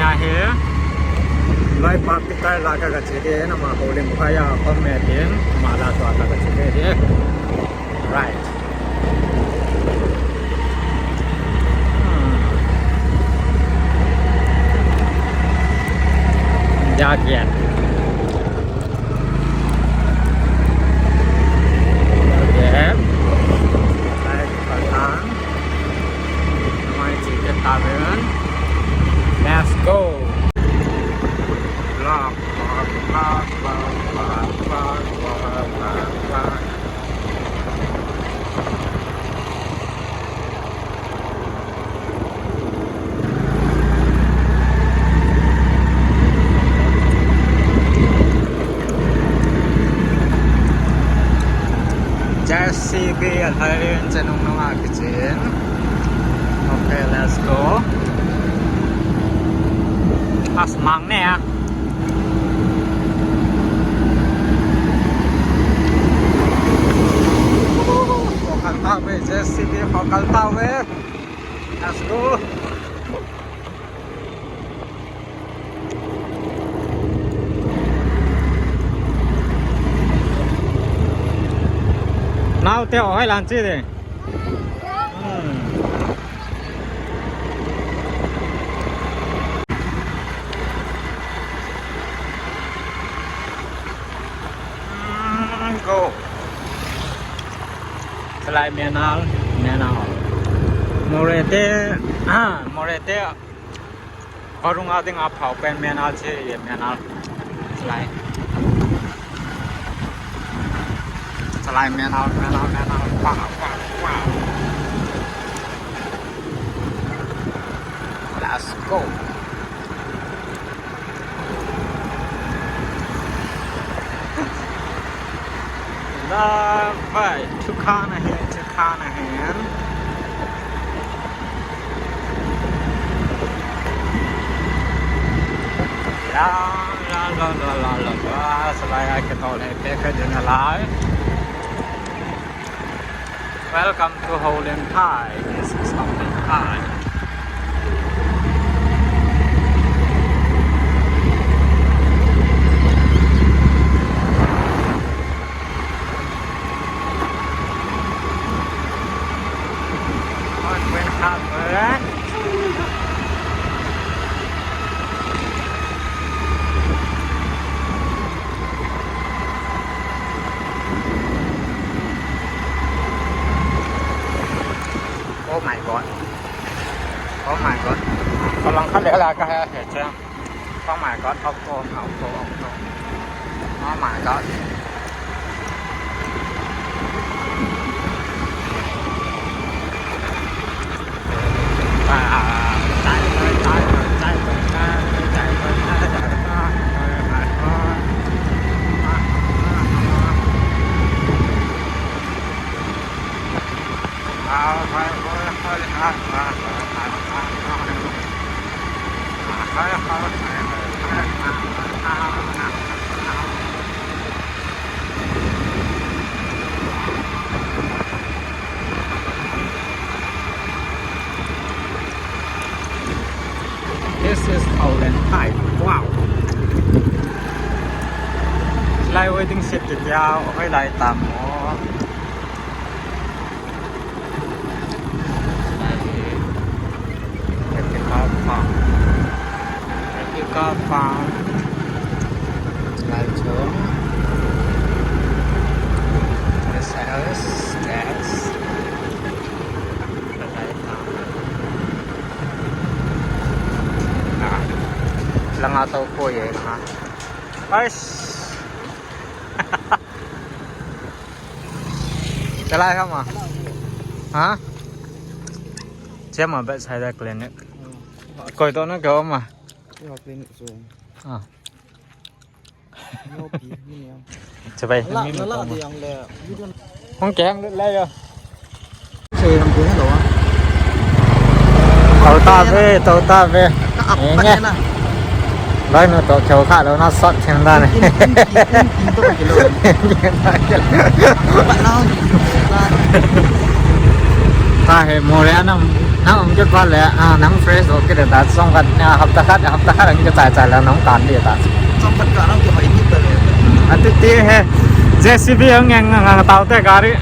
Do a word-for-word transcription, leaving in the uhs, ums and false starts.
Ahi. Lai pa pitai la ka ka che de na ma ho lim pa ya pa me tin ma la to ka ka che de. Right. Hmm. Ya kian. Okay. Right, Pathan. Mai chi ke ta ven. Let's go. Blah, blah, blah. J C B alhai in chenung nung a kichen. Okay, let's go. Asmang ne a. Kokal ta ve, J C B kokal ta ve. Let's go. Nau te oi lan chi de. Hmm. Hmm, go. Salai menal, menal. Morete, ah, Morete. Kharung a ding a phau pen menal che ye menal. Salai. Salai menal, menal, menal. Pa, pa, pa. Let's go. Love, bhai. Tukhan ahi, tukhan ahi. La, la, la. Salai a ke to le, pe ke din lai. Welcome to Houlienphai. This is Houlienphai. Oh my God. Oh my God. Kalang khat le la ka he he cha. Oh my God. Auto, auto, auto. Oh my God. This is Houlienphai. Wow. Lai waiting shed te dia, hoi lai tam mo. Epica Farm. Epica Farm. Light home. This house, gas. Light home. Ah. Langa tau ko ye ha. Ais. Chalai hama. Ha? Chema bedside clinic. Koi to na ka ma. Yo, clinic so. Ah. No pi, ni ya. Chabai. La, ni la, la, ma. Di ang le. You don't. Hong keng le yo. Sei lam pui hello a. Tau ta ve, tau ta ve. Ka ap. Nge, nge. Pat na. Loi nu to kheu kha lou na sot them da ne. In, in, in, in, in to ka kilo. Pat na. Ta he mo re anam. Nang hung kikol le, ah, nang fresh ho kit le ta, chomkhat, ah, hapta khat, hapta khat hung kichai chai le nang kan le ta. Chomkhat ka nang kihoi ni ta le. Ati ti he, J C B hung ngang ngang tau te gari.